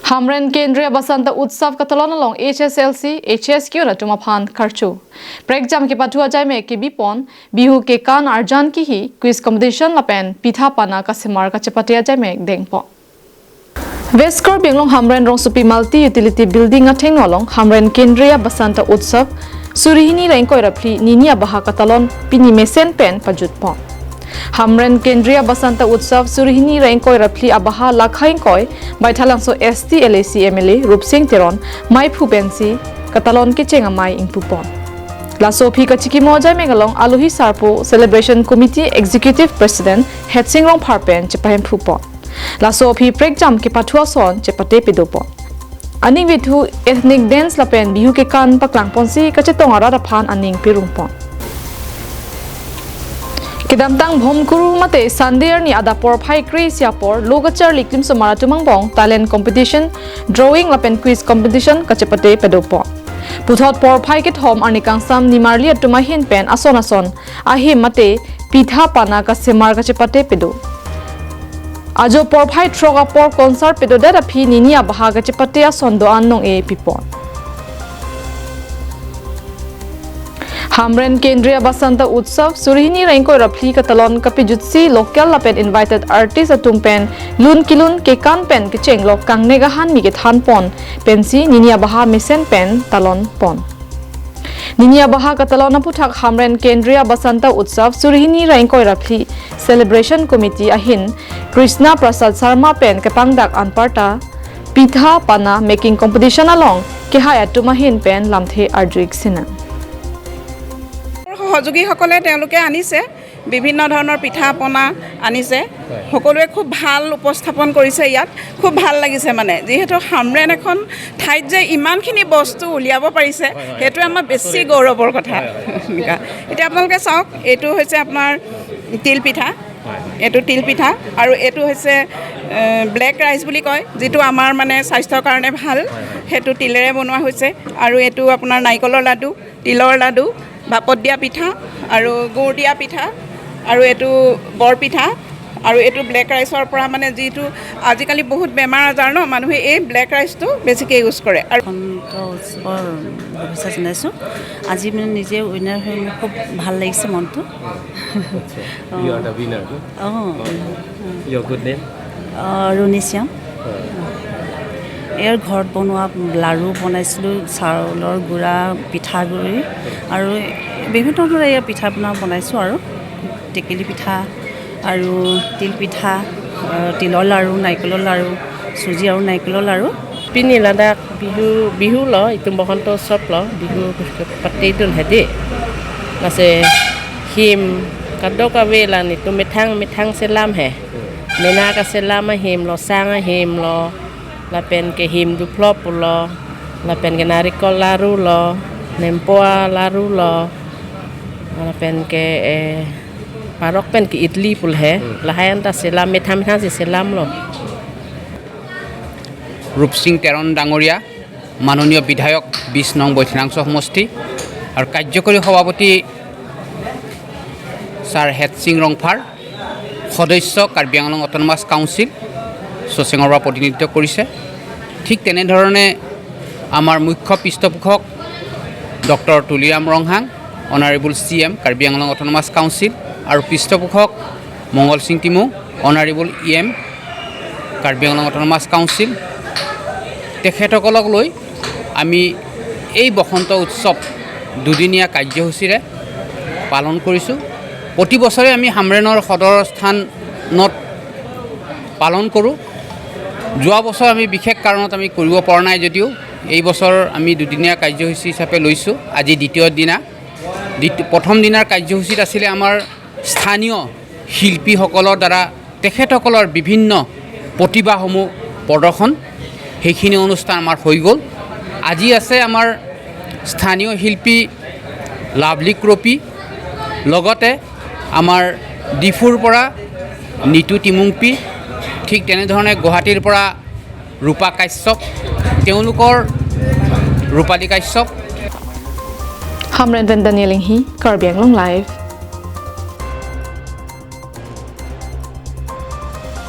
Hamren Kendriya Basanta Utsav katalon along HSLC HSQ na tumaphan kharchu. Prek jam ke pathua jai me ke bipon Bihu ke kan arjan ki hi quiz competition lapen pitha pana ka simar ka chapatia jai me dengpo. West Karbi Anglong Hamren Rongsupi Multi Utility Building a thengolong Hamren Kendriya Basanta Utsav Surihini rengkoi rapli ninia baha katalon pini mesen pen pajut pon. Hamren Kendriya Basanta Utsav Surihini rengkoi rapli abaha lakhaing koi baithalangso ST LAC MLA Rupsing Teron mai phupensi katalon ke chenga mai ingpupon. Laso phi kachiki mojai megalong Aluhi Sarpo Celebration Committee Executive President Hetsing Rong Pharpen chepahem phupon. Laso phi prek jam ke pathua son chepate pidopon. Aning vithu ethnic dance lapen bihu ke kan paklang ponsi kachetong ara phan aning pirungpon. Kedamtang bhomkuru mate sandir ni ada por phai kri por logachar liklim so maratumang bong talent competition drawing lapen quiz competition kachepate pedopon. Puthot por phai ke thom anikang sam nimarli atumahin pen ason ason ahi mate pitha pana ka semar kachepate pedo. Ajo por phai troga por concert pedo dada phi ninia baha kachepate ason do annong e pipon. Hamren Kendriya Basanta Utsav Surihini rengkoi rapli katalon kapijutsi local lapen invited artist atumpen lun kilun ke kan pen ke chenglok kangnegahan mi ke than pon pensi ninia baha mesen pen talon pon. Ninia baha katalon aputhak Hamren Kendriya Basanta Utsav Surihini rengkoi rapli celebration committee ahin Krishna Prasad Sharma pen kepangdak anparta pitha pana making competition along ke haya tumahin pen lamthe arjuik sina. সহযোগীসকলে তেওঁলোকে আনিছে বিভিন্ন ধৰণৰ পিঠা পনা আনিছে, সকলোৱে খুব ভাল উপস্থাপন কৰিছে, ইয়াত খুব ভাল লাগিছে। মানে যিহেতু হামৰেন এখন ঠাইত যে ইমানখিনি বস্তু উলিয়াব পাৰিছে সেইটোৱে আমাৰ বেছি গৌৰৱৰ কথা। এতিয়া আপোনালোকে চাওক, এইটো হৈছে আপোনাৰ তিলপিঠা, এইটো তিলপিঠা আৰু এইটো হৈছে ব্লেক ৰাইচ বুলি কয়, যিটো আমাৰ মানে স্বাস্থ্যৰ কাৰণে ভাল, সেইটো তিলেৰে বনোৱা হৈছে। আৰু এইটো আপোনাৰ নাৰিকলৰ লাডু, তিলৰ লাডু, ভাপত দিয়া পিঠা আৰু গুড় দিয়া পিঠা আৰু এইটো বৰপিঠা আৰু এইটো ব্লেক ৰাইচৰ পৰা মানে যিটো আজিকালি বহুত বেমাৰ আজাৰ ন, মানুহে এই ব্লেক ৰাইচটো বেছিকৈ ইউজ কৰে। আৰু উৎসৱৰ শুভেচ্ছা জনাইছোঁ। আজি মানে নিজে উইনাৰ হৈ মোৰ খুব ভাল লাগিছে মনটো। ৰুণি শ্যাম। ইয়াৰ ঘৰত বনোৱা লাড়ু বনাইছিলোঁ, চাউলৰ গুড়া, পিঠাগুড়ি আৰু বিভিন্ন ধৰণৰ ইয়াৰ পিঠা পনা বনাইছোঁ আৰু টেকেলি পিঠা আৰু তিল পিঠা, তিলৰ লাড়ু, নাৰিকলৰ লাড়ু, চুজি আৰু নাৰিকলৰ লাড়ু। পিনি লাডাখ বিহু বিহু ল ইটো বসন্ত উৎসৱ ল বিহু পাতি হেদি আছে হিম কাদকাৱে লান ইটো মেথাং মেথাং চেলাম হে মেনাক আছে লাম হিম ল চাং হিম ল lapen ke him du plop lo lapen ke narikol laru lo nempoa laru lo lapen ke parok pen ke idli pul he lahayan ta selam metham metham se selam lo। Rupsing Teron ডাঙৰীয়া মাননীয় বিধায়ক 20 নং বৈঠনাংশ সমষ্টি আৰু কাৰ্যকৰী সভাপতি sir হেতসিং Rongphar, সদস্য Karbi Anglong autonomous council চচেঙৰ পৰা প্ৰতিনিধিত্ব কৰিছে। ঠিক তেনেধৰণে আমাৰ মুখ্য পৃষ্ঠপোষক doctor Tuliram Ronghang, honourable C M Karbi Anglong autonomous council আৰু পৃষ্ঠপোষক Mangal Singh Timung, honourable E M Karbi Anglong autonomous council, তেখেতসকলক লৈ আমি এই বসন্ত উৎসৱ দুদিনীয়া কাৰ্যসূচীৰে পালন কৰিছোঁ। প্ৰতি বছৰে আমি হামৰেনৰ সদৰ স্থানত পালন কৰোঁ। যোৱা বছৰ আমি বিশেষ কাৰণত আমি কৰিব পৰা নাই যদিও এই বছৰ আমি দুদিনীয়া কাৰ্যসূচী হিচাপে লৈছোঁ। আজি দ্বিতীয় দিনা, প্ৰথম দিনাৰ কাৰ্যসূচীত আছিলে আমাৰ স্থানীয় শিল্পীসকলৰ দ্বাৰা তেখেতসকলৰ বিভিন্ন প্ৰতিভাসমূহ প্ৰদৰ্শন, সেইখিনি অনুষ্ঠান আমাৰ হৈ গ'ল। আজি আছে আমাৰ স্থানীয় শিল্পী লাভলী ক্ৰপী, লগতে আমাৰ ডিফুৰ পৰা নিতু তিমুংপি, ঠিক তেনেধৰণে গুৱাহাটীৰ পৰা ৰূপা কাশ্যপ, তেওঁলোকৰ ৰূপালী Kashyap. Hamren Daniel Hi, Karbi Anglong Live.